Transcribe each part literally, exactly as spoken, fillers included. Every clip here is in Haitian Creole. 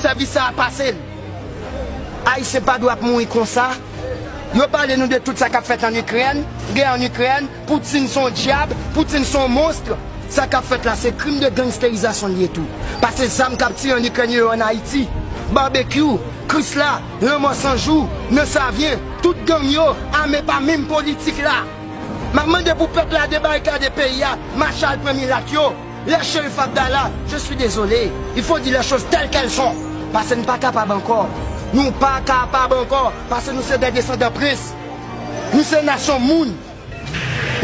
Sèvis sa a pase l. Ayisyen pa dwe ap mouri konsa. Yo pale nou de tout sa k ap fèt ann Ikrèn, gè ann Ikrèn, Poutine se yon dyab, Poutine se yon monstr. Sa k ap fèt la, se krim de gangsterizasyon li ye tou. Paske zam k ap tire ann Ikrèn yo ann Ayiti. Babekyou, Krisla, Lanmò San Jou, Nan Savyen, tout gang yo, ame pa menm politik la. M ap mande pou pèp la debarikade peyi a, mache al pran milat yo. Les Cherif Abdallah, je suis désolé. Il faut dire les choses telles qu'elles sont. Paske nou pa kapab ankò. Nou pa kapab ankò. Paske nou se de desandan prens. Nou se nasyon moun.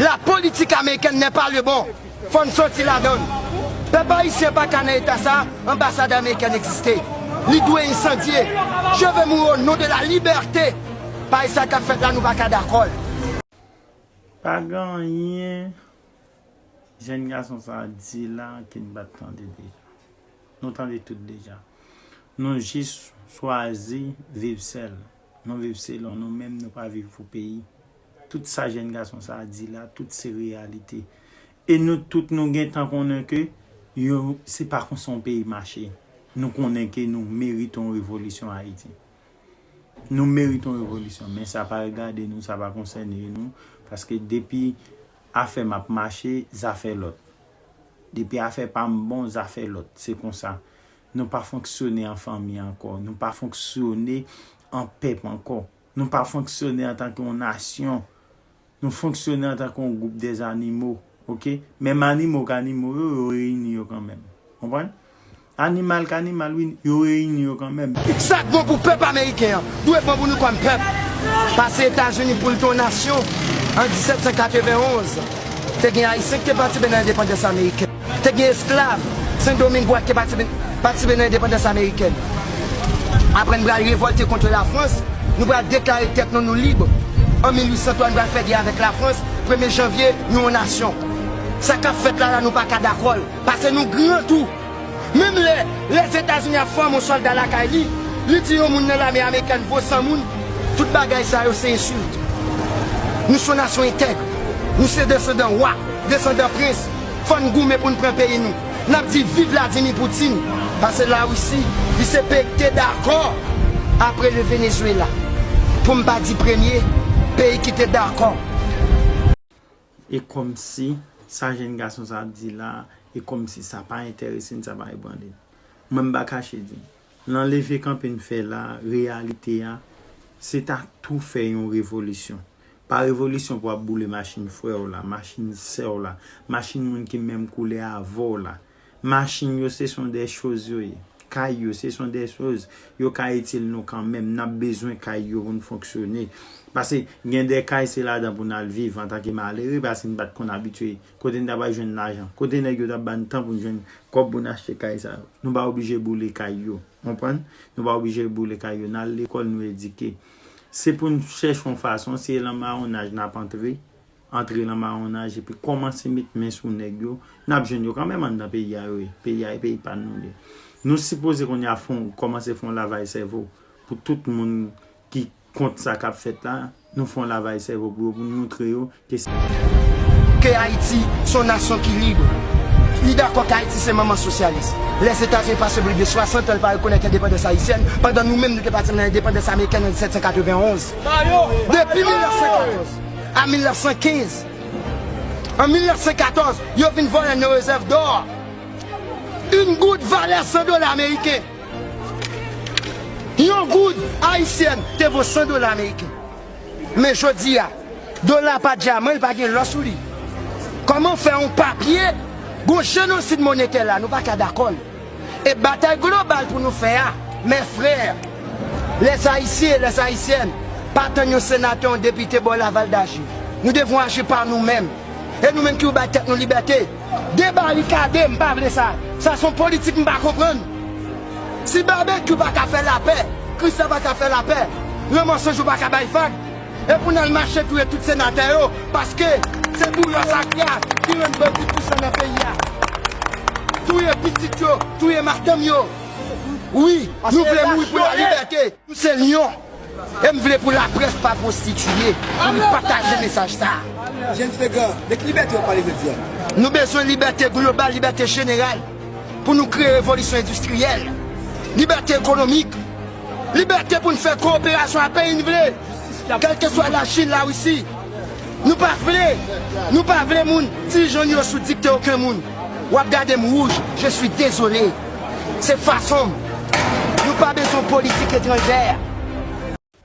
La politique américaine n'est pas le bon. Fò n soti ladan l. Pèp ayisyen pa ka nan eta sa, anbasad amerikèn egziste. Li dwe ensandye. Je vais mourir au nom de la liberté. Paske sa k ap fèt la, nou pa ka dakò l. Pa gen anyen jèn gason sa a di la ke n pa t tande deja. Nou tande tout deja. Nou jis chwazi viv sèl. Nou viv selon nou menm, nou pa viv pou peyi. Tout sa jèn gason sa a di la, tout se reyalite. E nou tout nou gentan konnen ke yo, se pa konsa yon peyi mache. Nou konnen ke nou merite yon revolisyon Ayiti. Nou merite yon revolisyon, men sa pa regade nou, sa pa konsène nou, paske depi afè m ap mache, zafè lòt. Depi afè pa m bon, zafè lòt. Se konsa. Nou pa fonksyone an fanmi ankò. Nou pa fonksyone an pèp ankò. Nou pa fonksyone antanke yon nasyon. Nou fonksyone antanke yon gwoup dè zanimo. Oke? Menm animo k animo yo, yo reyini yo kanmenm. Konprann? Animal k animal, wi, yo reyini yo kanmenm. Sa k bon pou pèp ameriken an dwe bon pou nou kòm pèp. Pase Etazini pou l te yon nasyon an disèt san katrevenn onz, te gen Ayisyen ki te patisipe nan endepandans amerikèn. Te gen esklav Sendomengwa ki te patisipe, patisipe nan endepandans amerikèn. Apre n pral revòlte kont Lafrans, nou pral deklare tèt nou, nou lib. An mil uit san twa, nou pral fè gè avèk Lafrans. Premye janvye, nou yon nasyon. Sa k ap fèt la la, nou pa ka dakò l. Paske nou gran tou. Menm lè Lèzetazini ap fòme yon sòlda lakay li, li di yon moun nan lame amerikèn vo san moun, tout bagay sa yo se ensilt. Nou se yon nasyon entèg. Nou se desandan wa, desandan prens. Fò n goumen pou n pran peyi nou. N ap di viv Vladimir Poutine, paske Larisi, li se peyi ki te dakò apre le Venezuela. Pou m pa di premye peyi ki te dakò. E kòmsi sa jèn gason sa ap di la, e kòmsi sa pa enterese n, sa pa ebranle n. Mwen m pa kache di, nan leve kanpe n fè la, reyalite a, se ta tou fè yon revolisyon. Pa revolisyon pou ap boule machin frè w la, machin sè w la, machin moun ki menm koulè avè w la. Machin yo se son dè choz yo ye. Kay yo se son dè choz. Yo ka itil nou kanmenm. N ap bezwen kay yo pou n fonksyone. Paske gen dè kay se ladan pou n al viv antanke malere, paske n pa t konn abitye. Kote n ta pral jwenn lajan? Kote nèg yo t ap ba n tan pou n jwenn kòb pou n achte kay sa yo? Nou pa oblije boule kay yo. Konprann? Nou pa oblije boule kay yo. N al lekòl, nou edike. Se pou n chèche yon fason, si e nan mawonnaj n ap antre, antre nan mawonnaj epi kòmanse met men sou nèg yo, n ap jwenn yo kanmenm anndan peyi a yo ye. Peyi a e peyi pa n nou li ye. Nou sipoze kounye a fè yon, kòmanse fè yon lavaj sèvo pou tout moun ki kont sa k ap fèt la, nou fè yon lavaj sèvo pou yo, pou nou moutre yo ke se. Ke Ayiti se yon nasyon ki lib. Li dakò ke Ayiti se manman sosyalis. Lèzetazini pase plis de swasant an, l pa rekonèt endepandans ayisyèn, pandan nou menm nou te patisipe nan endepandans amerikèn an disèt san katrevenn onz. Depi mil nèf san katòz a mil nèf san kenz. An mil nèf san katòz, yo vin vòlè nos réserves d'or. Yon goud valè san dola ameriken. Yon goud ayisyèn te vo san dola ameriken. Men jodi a, dola pa dyaman, li pa gen lò sou li. Kòman fè yon papye, gon jenosid monetè la, nou pa ka dakò l. E batay global pou nou fè a, mes frères, les Haïtiens, les Haïtiennes, pa tann yon senatè, yon depite ba w laval d'aji. Nous devons agir par nous-mêmes. E nou menm ki pou bay tèt nou libète, debarikade, m pa vle sa. Sa se yon politik m pa konprann. Si Babekyou pa ka fè lapè, Krisla pa ka fè lapè, Lanmò San Jou pa ka bay vag, e pou n al mache touye tout senatè yo, paske se bouyò sa k la ki rann bandi pwisan nan peyi a. Touye pitit yo, touye madanm yo. Wi, nou vle mouri pou lalibète. Nou se lyon. E m vle pou laprès pa pwostitiye, pou li pataje mesaj sa a. James Legrand, de ki libète w ap pale jodi a? Nou bezwen libète global, libète jeneral, pou nou kreye revolisyon endistriyèl. Libète ekonomik. Libète pou n fè kowoperasyon ak peyi n vle. Kèlkeswa Lachin, Larisi. Nou pa vle, nou pa vle moun dirijan nou yo sou dikte okenn moun. W ap gade m wouj, je suis désolé. Se fason m. Nou pa bezwen politik etranjè.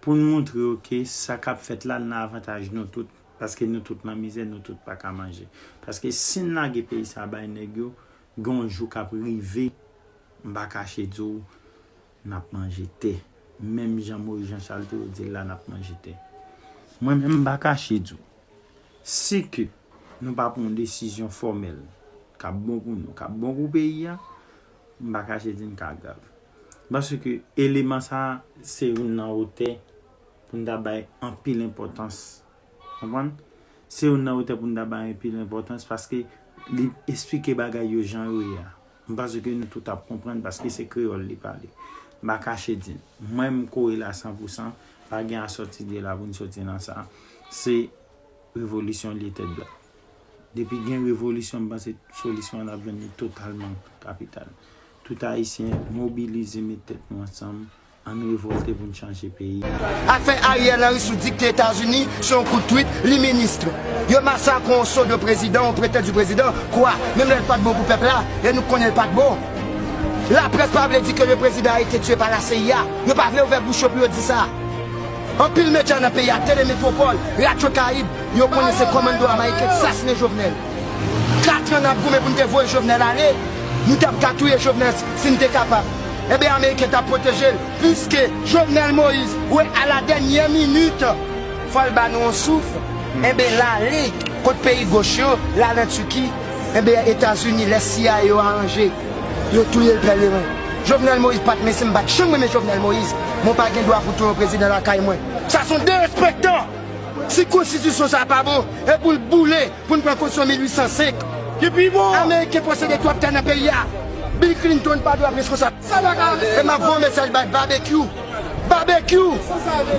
Pou n montre yo ke sa k ap fèt la nan avantaj nou tout, paske nou tout nan mizè, nou tout pa ka manje. Paske si n lage peyi sa bay nèg yo, gen yon jou k ap rive, m pa kache di w, n ap manje tè. Menm jan Moyiz Janchal te di l la, n ap manje tè. Mwen menm, m pa kache di w, si ke nou pa pran yon desizyon fòmèl k ap bon pou nou, k ap bon pou peyi a, m pa kache di n ka grav. Paske eleman sa a, se youn nan otè pou n ta bay anpil enpòtans. Konprann? Se youn nan otè pou n ta bay anpil enpòtans paske li esplike bagay yo jan yo ye a. M panse ke nou tout ap konprann paske se kreyòl li pale. M pa kache di n. Mwen, m kore la san pou san, pa gen a sòti de la pou n sòti nan sa. Se revolisyon li tèt dwat. Depi gen revolisyon, m panse solisyon an ap jwenn li totalman kapital. Tout Ayisyen, mobilize, met tèt nou ansanm, ann revòlte pou n chanje peyi a. Afè Ariel Henry sou dikte Etazini, se yon kout twit, li minis. Yo masakre yon pseudo prezidan, yon pretèdi prezidan, kwa? Menm lè l pa t bon pou pèp la, e nou konnen l pa t bon. Laprès pa vle di ke le président a été tué par la C I A. Yo pa vle ouvè bouch yo pou yo di sa. Anpil medya nan peyi a, Tele Metropole, Radyo Karib, yo konnen se kòmando ameriken k sasinen Jovenel. Katran n ap goumen pou n te voye Jovenel ale, nou t ap ka touye Jovenel si n te kapab. Enben, ameriken t ap pwoteje l, piske Jovenel Moïse, wè, a la dènyè minit, fò l ba nou yon souf. Enben, l ale kot peyi goch yo, l al an Tiki. Enben, Etazini, lè C I A yo aranje, yo touye l pèlerin. Jovenel Moïse pa t, mesye, m pa t janm renmen Jovenel Moïse, men w pa gen dwa pou touye yon prezidan lakay mwen. Sa se yon derespektan! Si konstitisyon sa pa bon, e pou l boule, pou n pran konstitisyon mil uit san senk. Ki pi bon! Ameriken posede twòp tè nan peyi a. Bill Clinton pa dwe ap reskonsab. E m ap voye mesaj bay Babekyou. Babekyou!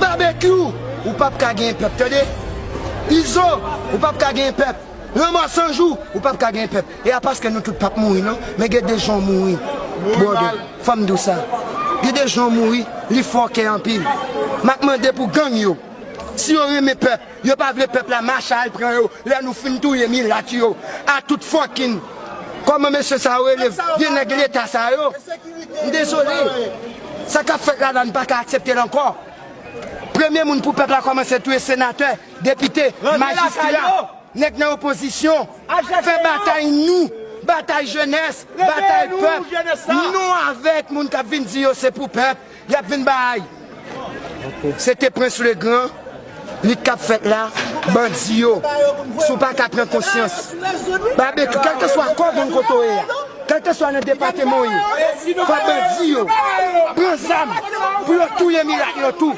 Babekyou! Ou p ap ka genyen pèp, tande? Izo, ou p ap ka genyen pèp. Lanmò San Jou, ou p ap ka genyen pèp. E a paske nou tout p ap mouri, non. Men gen de jan w mouri. Brother, fò m di w sa. Gen de jan w mouri, li fè w kè anpil. M ap mande pou gang yo. Si yo renmen pèp, yo pa vle pèp la mache al pran yo, lè nou fin touye milat yo, a tout fucking. Kòman mesye sa yo rele, vye nèg leta sa yo? M dezole. Sa k ap fèt la la, n pa ka aksepte l ankò. Premye moun pou pèp la kòmanse touye senatè, depite, majistra, nèg nan opozisyon. Fè batay nou, batay jenès, batay pèp. Non avèk moun k ap vin di yo se pou pèp. Y ap vin bay. Se te Prens Legrand, li k ap fèt la, bandi yo. Si w pa ka pran konsyans. Babekyou, kèlkeswa kò gang kote w ye a, kèlkeswa nan depatman w ye, fò bandi yo pran zam pou yo touye milat yo tou,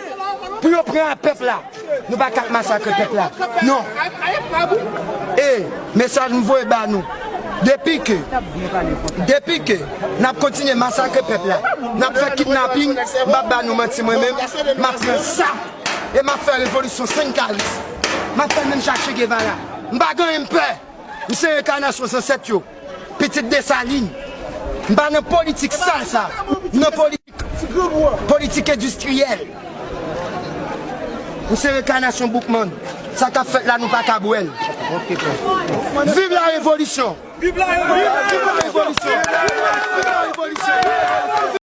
pou yo pran a pèp la. Nou pa ka ap masakre pèp la. Non. E mesaj m voye ba nou. Depi ke, depi ke n ap kontinye masakre pèp la, n ap fè kidnaping, m p ap ba nou manti mwen menm, m ap pran zam e m ap fè revolisyon Sen Karis. M ap fè l menm jan ak Che Guevara. M pa gen anyen m pè. M se rekanasyon zansèt yo. Pitit Desalin. M pa nan politik sal sa. M nan politik, politik endistriyèl. M se rekanasyon Boukman. Sa k ap fèt la, nou pa ka bwè l. Viv la revolisyon! Viv la revolisyon! Viv la revolisyon!